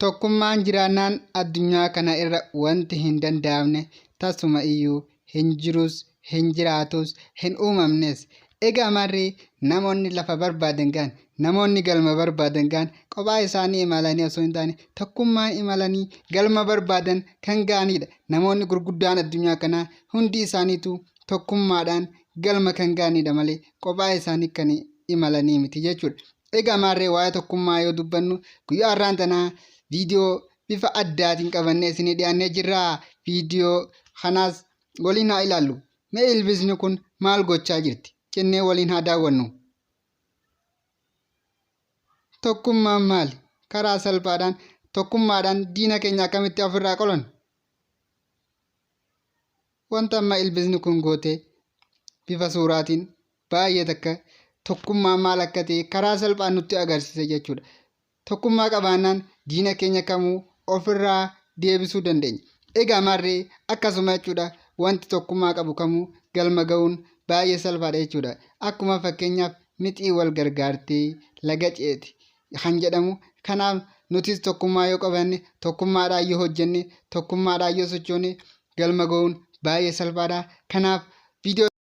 Tokkummaan jiraannaan addunyaa kana irra wanti hin danda'amne tasuma iyyuu hin jirus, hin jiraatus, hin uumamnes. Egaa maarree namoonni lafa barbaadan ga'an, namoonni galma barbaadan ga'an kophaa isaanii imalanii osoo hin taane tokkummaan imalanii galma barbaadan kan ga'anidha. Namoonni gurguddaan addunyaa kanaa hundi isaaniitu tokkummaadhaan galma kan ga'anidha malee kophaa isaanii kan imalanii miti jechuudha. Egaa maarree waa'ee tokkummaa yoo dubbannu guyyaa har'aan tanaa viidiyoo bifa addaatiin qabannee isinii dhiyaannee jirra. Viidiyoo kanaas waliin haa ilaallu. Mee ilbisni kun maal gochaa jirti jennee waliin haa daawwannu. Tokkummaan maali? Karaa salphaadhaan tokkummaadhaan diina keenya akkamitti ofirraa qolanna? Wanta amma ilbisni kun goote bifa suuraatiin baay'ee takka tokkummaan maal akka ta'e karaa salphaan nutti agarsiisa jechuudha. Tokkummaa qabaannaan diina keenya kamuu ofirraa deebisuu dandeenya. Egaa maarree akkasuma jechuudha wanti tokkummaa qabu kamuu galma ga'uun baay'ee salphaadha jechuudha. Akkuma fakkeenyaaf mixii wal gargaartee laga ceeti kan jedhamu kanaaf nutis tokkummaa yoo qabaanne tokkummaadhaan yoo hojjenne tokkummaadhaan yoo sochoone galma ga'uun baay'ee salphaadha. Kanaaf viidiyoo.